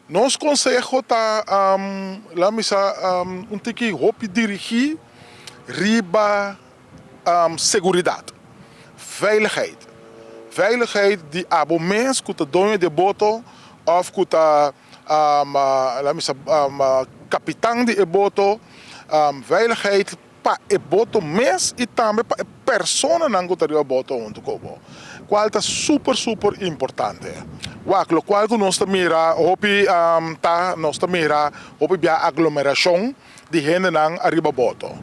Nos konseho ta laga mi bisa un tiki hopi dirigí riba seguridat, veiligheid. Veiligheid di abo mes ku ta doño di e boto òf ku ta laga mi bisa kapitan di e boto, veiligheid pa e boto mes i tambe pa e personanan ku ta riba boto huntu ku bo, kual ta super super importante. Wak, lokual ku nos ta mira hopi ta nos ta mira hopi bia aglomerashon di hendenan ariba boto.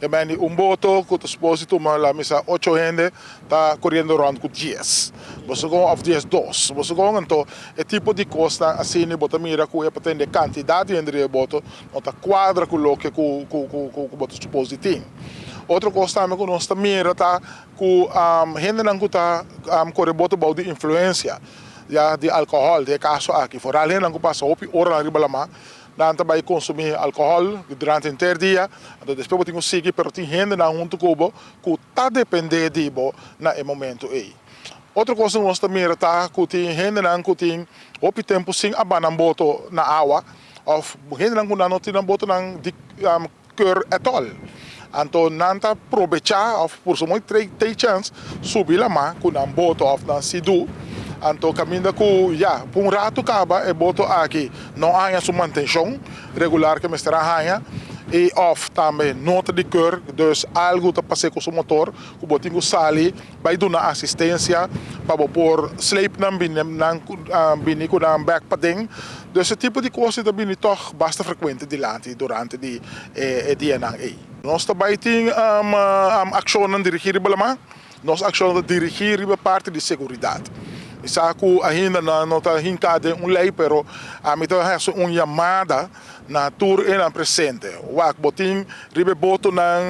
E mende un boto ku ta supos di tuma la misa ocho hende ta koriendo rònt ku 10. Bo sa kon òf 12. Bo sa kon anto e tipo di kosnan asina bo ta mira ku e pa tende kantidat di hende riba e boto no ta kuadra ku loke ku bo ta supos di tin. Otro kos tambe ku nos ta mira ta ku hendenan ku ta kore boto bou di influensia ya di alkohòl, den e kaso aki foral hendenan ku pasa hopi oranan riba lamá, nan ta bai konsumí alkohòl durante henter dia, anto despues bo tin ku sigui, pero tin hendenan huntu ku bo ku ta dependé di bo na e momento ei. Otro kos ku nos ta mira ta ku tin hendenan ku tin hopi tempu sin a ba nan boto na awa òf hendenan ku nan no tin nan botonan di keur at all. Anto nan ta probechá òf por su mooi take chance subi lamá ku nan boto òf nan sidu. Anto kaminda ku ya pa un ratu kaba e boto aki no a haña su mantenshon regular ku e mester a haña i òf tambe no ta di keur, dus algu ta pas'é ku su motor ku bo tin ku sali bai duna asistensia pa bo por sleep nan bini nan bini ku nan bek paden. Dus e tipo di kos ei ta bini tòg basta frekuente dilanti durante di e dianan ei. Nos ta bai tin akshonnan dirigí riba laman. Nos akshonnan ta dirigí riba parti di seguridat. Mi sa ku ainda nan no ta hinká den un lei pero ami ta hasi un yamada na tur enan presente. Wak, bo tin riba e botonan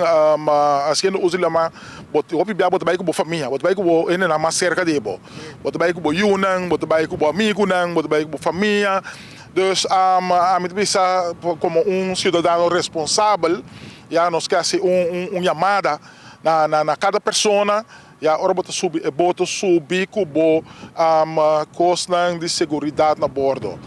hasiendo uso di laman, bo hopi bia bo ta bai ku bo famia, bo ta bai ku bo hendenan mas serka di bo. Bo ta bai ku bo yunan, bo ta bai ku bo amigunan, bo ta bai ku bo famia. Dus ami ta bisa komo un siudadano responsabel, ya nos ke hasi un yamada na kada persona, ya ora bo ta subi e boto, subi ku bo kosnan di seguridat na bordo.